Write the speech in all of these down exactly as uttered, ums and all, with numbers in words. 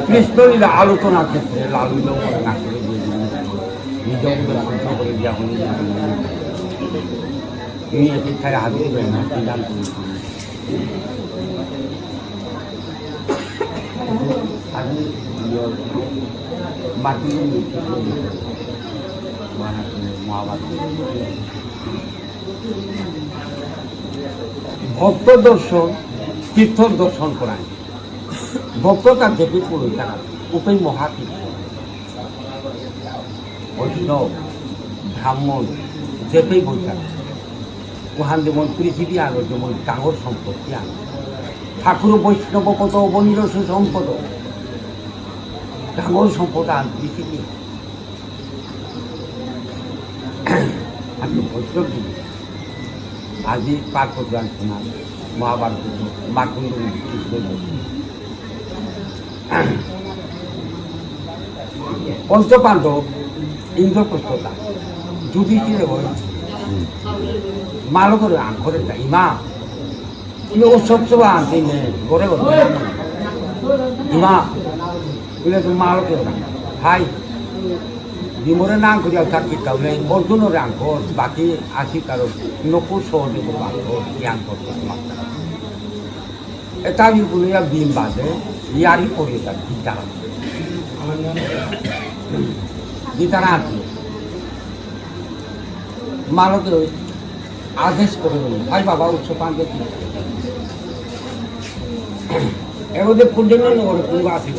কৃষ্ণলীলা আলোচনার ক্ষেত্রে লালন নাচে নিজের সূত্র করে দিয়া হয়ে তিনি এটি খায় হাতে দেবেন না, সিদ্ধান্ত নিয়েছেন। আমি মাটি মহাভারত ভক্ত দর্শন, তীর্থ দর্শন করায়। ভক্ত তার যেটি পুরোই তারা, ওটাই মহাতীর্থ। বৈষ্ণব, ব্রাহ্মণ, যেটাই বই তারা। ওখান যেমন পৃথিবী আলো, যেমন ডাঙর সম্পত্তি আলো। ঠাকুর বৈষ্ণব কত অবনীয় সুসম্পদ। ডাঙর সম্পদ আর পৃথিবী। আমি বৈষ্ণব জীবন। আজি পার্থ পুরাণ শোনা, মহাভারত, মার্কণ্ড, কৃষ্ণ। পঞ্চপাণ্ডব ইন্দ্রপ্রস্থতা যুধিষ্ঠিরে বলে, মালকরে আঙকরে তা ইমা, তুমি ও সব সব আনতে নে, ঘরে ঘরে। ইমা, বুলে তো মালকরে তা। হাই, ভীমরে নাঙ করিয়া থাকি তাহলে অর্জুনরে আঙকর, বাকি আসি কারো নকুল সহদেব আঙকর, জ্ঞান করতে মাত্র। এটা আমি বলিয়া ভীম বাদে, ইয়ারি পড়িয়া তার গীতা। গীতার আনতে। মালকে ওই আদেশ করে দিল, "ভাই বাবা, উৎস পান দেখি।" এর মধ্যে কুণ্ডেন্য নগরে কুম্ভ আসিব।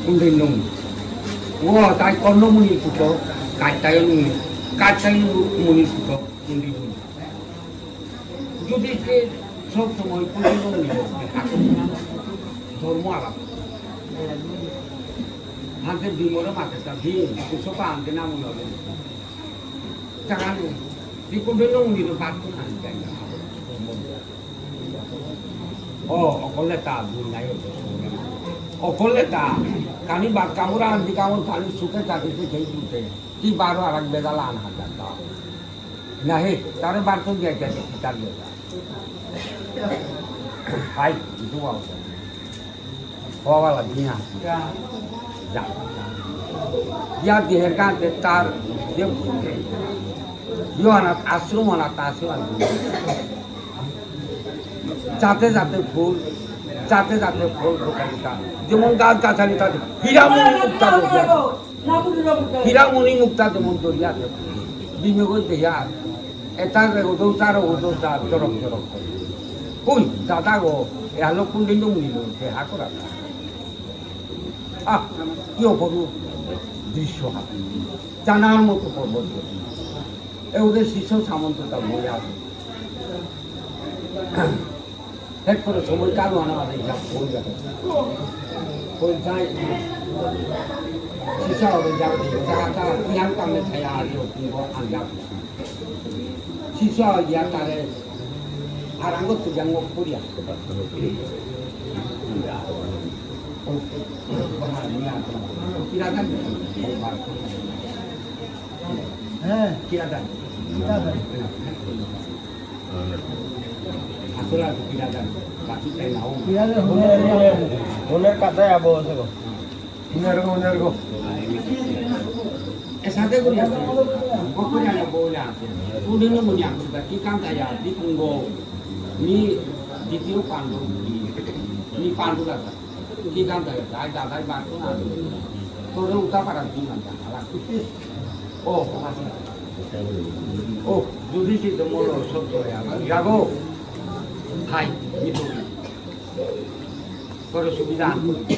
কুণ্ডেন্য মুনি। ও তাই কর্ণমুনির পুত্র, কাত্যায়ন মুনি। কাত্যায়ন মুনির পুত্র, কুণ্ডেন্য মুনি। যুধিষ্ঠির সব সময় কুণ্ডেন্য মুনি। ধর্ম আলাপ। হাতে বিমরে মাতে তা ভীম, উৎস পান দে না মনে হবে। জানি, বিকুণ্ঠ নমুনির বাদ তো খান জানি না। ও, অকলে তা দুই নাই হতো। অকলে তা, কানি বাদ কামড় আনবি কামড় খালি সুখে চাকরিতে সেই দুটে। কি বারো আর এক বেদাল আন হাজার তা। নাহি, তারে বার তো দিয়ে গেছে, কি তার বেদাল। হাই, কিছু বাবু। হওয়ালা দিয়া যা। ইয়া দেহের কান্তে তার যে ইয়ো আনাত আশ্রম আনাত আছে আর কি। যাতে যাতে ফুল, যাতে যাতে ফল ফোটালিতা। যেমন গাছ গাছালি তাতে হীরামণি মুক্তা দরিয়া। হীরামণি মুক্তা যেমন দরিয়া আছে। বিমে কই দেহিয়া। এটা রে, ওদো তার, ওদো তার, চরক চরক করে। কই, দাদা গো, এ হলো কুণ্ডেন্য মুনি লোক, যে হা করা। আহ, কি অপরূপ দৃশ্য হাবি। জানার মতো পর্বত। এ ওদের শিষ্য সামন্ত তা বলে আছে। হেড করে সময় কালো আনা আমাদের যা হয়ে যাবে। হয়ে যায়। শিষ্য হবে যাবে। জায়গাটা কি হাল কামে ছায়া আগে ওখানে আন যাবে। শিষ্য হয়ে গিয়া তারে আর আঙ্গ তো জাঙ্গ করিয়া। হ্যাঁ। কিরাদান। কিরাদান। আসলে আর কিরাদান। বাকি তাই না, ও। কিরাদান, হুনার, হুনার। হুনার কাতায় আবো আছে গো। হুনার গো, হুনার গো। এসাদে করি আছে। বকরি আনা বলে আছে। উনি নু মনি আছে, কি কাম তাই আর, কি কুঙ্গো। নি দ্বিতীয় পাণ্ডব, নি পাণ্ডব রাজা। কি কাম দাদা? তাই দাদাই বাঁচো না। তোরে উতা পারা কি না জানা লাগবে। ও, আচ্ছা। ও, যদি সে তো মোর সব করে আমার। যাবো। হাই, মিঠু। তোর সুবিধা।